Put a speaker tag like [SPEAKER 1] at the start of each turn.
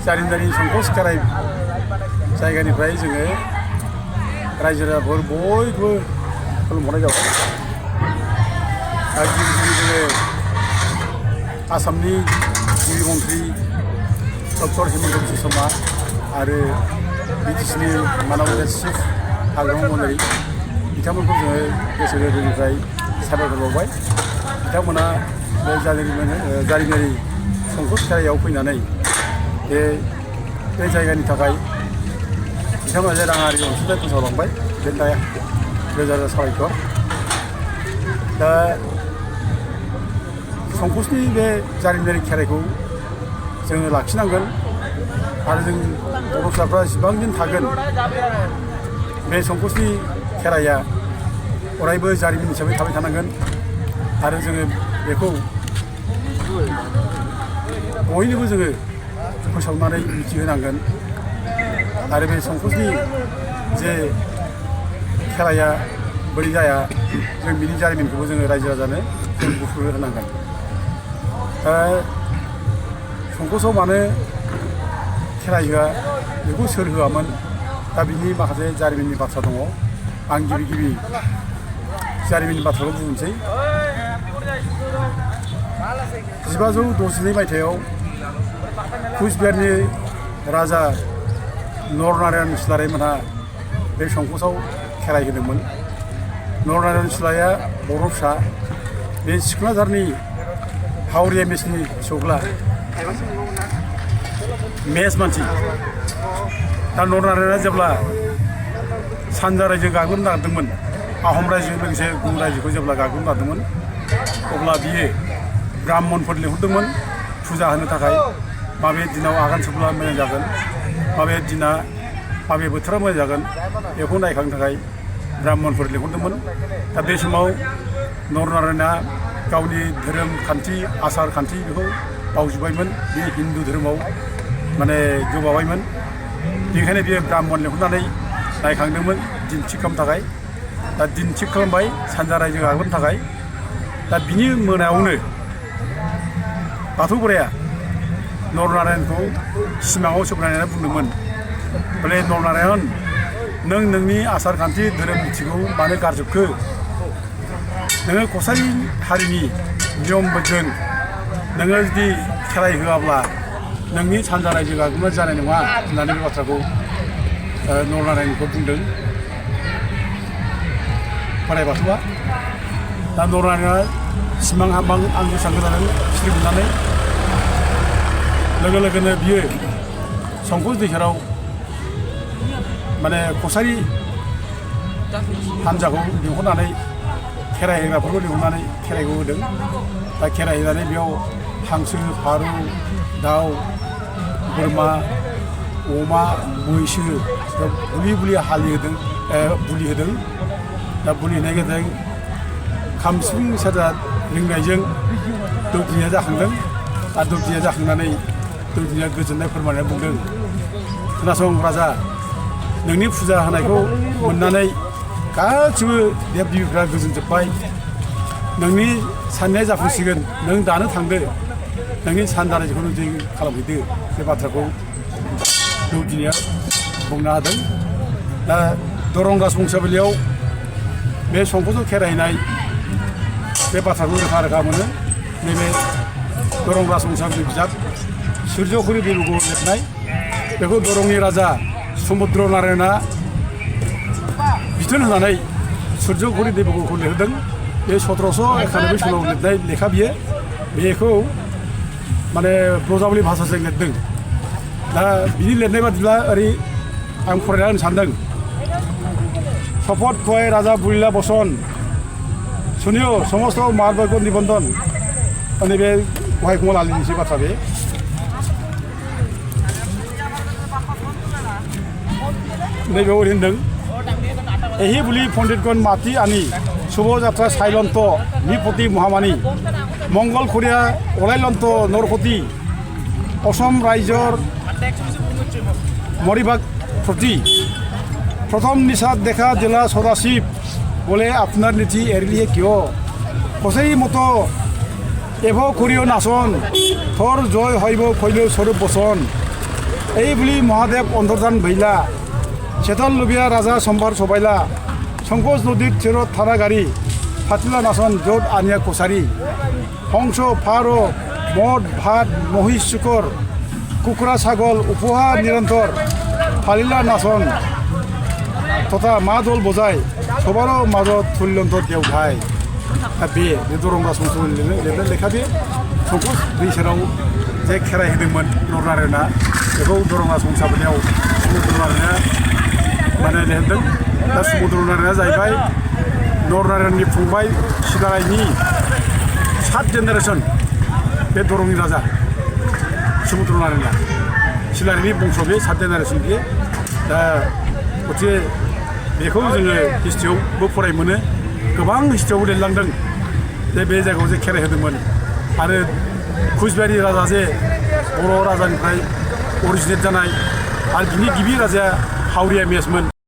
[SPEAKER 1] जारिमिनारि संकस खेराइ जायगानिफ्राय जोङो रायजो राजाफोर बयबो खुलुमहरनाय जाबाय। गिबि जोङो आसामनि गिबि मन्थ्रि डक्टर हिमन्त बिश्व शर्मा आरो बिटिसिनि माननीय चिफ हाग्रामा मन्त्रि बिथांमोनखौ जोङो गोसो गोरबोनिफ्राय साबायखर बावबाय। बिथांमोना बे जारिमिनारि संकस खेराइयाव फैनानै बे जायगानि थाखाय बिथांमोना जे राङारि अनसुंथाइ फोसावलांबाय बेनि थाखाय रोजा रोजा साबायखर। दा संकसनि बे जारिमिनारि खेराइखौ जोङो लाखिनांगोन आरो जों बर' फिसाफ्रा जेसेबां दिन थागोन बे संकसनि खेराइया अरायबो जारिमिन हिसाबै थाबाय थानांगोन आरो जोङो बेखौ बयनोबो जोङो फोसावनानै मिथिहोनांगोन आरो बे संकसनि जे खेराइया बोरै जाया जों बिनि जारिमिनखौबो जोङो रायजो राजानो जों गुफुर होनांगोन। संकसआव मानो खेराइ होआ बेखौ सोर होआमोन दा बिनि माखासे जारिमिननि बाथ्रा दङ। आं गिबि जारिमिननि बाथ्राखौ बुंनोसै। 1562 मायथाइयाव कुचबिहारनि राजा नरनारायण सिलारायमोनहा बे संकसआव खेराइ होदोंमोन। नरनारायण सिलाया बर' फिसा, बे सिखोनाझारनि हावरिया मेसनि फिसौला मेस मानसि। दा नरनारायणआ जेब्ला सानजा रायजो गाग्लोबनो नागिरदोंमोन, आहम रायजोजों लोगोसे गुबुन रायजोखौ जेब्ला गाग्लोबनो नागिरदोंमोन अब्ला बियो ब्राह्मणफोर लिंहरदोंमोन फुजा होनो थाखाय। माबे दिनाव आगान सुरब्ला मोजां जागोन, माबे बोथोरा मोजां जागोन बेखौ नायखांनो थाखाय ब्राह्मणफोर लिंहरदोंमोन। दा बे समाव नरनारायणआ गावनि धोरोम खान्थि आसार खान्थि बेखौ बावजोब्बायमोन। बे हिन्दु धोरोमाव गोबाबायमोन। बेनिखायनो बियो ब्राह्मण लिंहरनानै नायखांदोंमोन दिन थिग खालामनो थाखाय। दा दिन थिग खालामबाय सानजा रायजो गाग्लोबनो थाखाय। दा बिनि मोनायावनो बाथौ बोराया नरनारायणखौ सिमाङाव सोबनानै बुंदोंमोन, बले नरनारायण नों नोंनि आसार खान्थि धोरोम नीतिखौ मानो गारजोबखो? नोङो कसारी हारिनि नियमजों नोङो जुदि खेराइ होआब्ला नोंनि सानजा रायजो गाग्लोबनाय जानाय नङा होननानै बे बाथ्राखौ नरनारायणखौ बुंदों बोराइ बाथौआ। दा नरनारायणआ सिमां हाबहां आं गोसोआव जादों स्रि मोननानै लोगो लोगोनो बियो संकस दैसेराव कसारी हान्जाखौ लिंहरनानै खेराइ होग्राफोरखौ लिंहरनानै खेराइखौ होदों। दा खेराइ होनानै बेयाव हांसो, फारौ, दाउ, बोरमा, अमा, मैसो बुलि हालिहोदों, बुलि होदों। दा बुलि होनाय गेजेरजों खाम सिफुं सेरजा रिंनायजों दौदिनिया जाखांदों। आरो दौदिनिया जाखांनानै दौदिनिया गोजोननाय फोरमायनानै बुंदों, खोनासं राजा, नोंनि फुजा होनायखौ मोननानै गासिबो देब देबिफ्रा गोजोनजोब्बाय। नोंनि साननाया जाफुंसिगोन। नों दानो थांदो, नोंनि सानजा रायजोखौ नों जै खालामहैदो। बे बाथ्राखौ दौदिनिया बुंनो हादों। दा दरं राजबंसावलियाव बे संकसआव खेराइनाय बे बाथ्राखौ रोखा रोखा मोनो। नैबे दरं राजबंसावली बिजाब सुर्यकुरि देब'खौ लिरनाय, बेखौ दरंनि राजा समुद्र नारायणआ बिथोन होनानै सुर्यकुरि देब'खौ लिरदों। बे 1791 सालाव लिरनाय लेखा बियो। बेखौ ब्रजावली भाषाजों लिरदों। दा बिनि लिरनाय बादिब्ला ओरै आं फरायना होनो सानदों। शपथ खुवाई राजा बुलिला बसन सुनियो समस्त मार्बक निबंधन। नैबे गहाय कुमार आलिनिसो बाथ्रा बे। नैबेयाव ओरै होनदों, एहि बुलि पण्डितगण माति आनि शुभ जात्रा साइलन्त निपति महामानी मंगल खरिया अलायलन्त नरपति असम रायजोर मरिभाग प्रति प्रथम निषाद देखा दिला सदाशिव बोले আপনার নীতি এড়িয়ে কিয় কসাই মতো এভ করিও নাচন থর জয় হইব কইল স্বরূপ বচন এইবুলি মহাদেৱ অন্তৰ্ধান ভৈলা চেতন লুবিয়া ৰাজা সম্ভাৰ সবাইলা সংকোচ নদীৰ তীৰত থানা গাড়ী ফাটিলা নাচন য'ত আনিয়া কছাৰী হংস ফাৰ মদ ভাত মহিষ চুকৰ কুকুৰা ছাগল উপহার নিৰন্তৰ ফালিলা নাচন তথা মা দল বজাই সবারও মাজত থুল্যন্ত দেওঘাই बे दरंगा संसद लिरनाय लेखा बे संकस दै सेराव जे खेराइ होदोंमोन नरनारायणआ बेखौ दरंगा संसाबनायाव सुमुद्र नारायणआ माने लिरदों दा सुमुद्र नारायणआ जाहैबाय नरनारायणनि फंबाय सिलारायनि 7 जेनेरेशन बे दरंनि राजा सुमुद्र नारायणआ सिलारायनि बंश बे 7 जेनेरेशन बियो दा गथिखे बेखौ जोङो हिस्ट्रियावबो फराय मोनो गोबां हिस्ट्रियाव लिरलांदों जे बे जायगायाव जे खेराइ होदोंमोन आरो कुचबिहारनि राजा जे बर' राजानिफ्राय अरिजिनेट जानाय आरो बिनि गिबि राजाया हावरिया मेसमोन।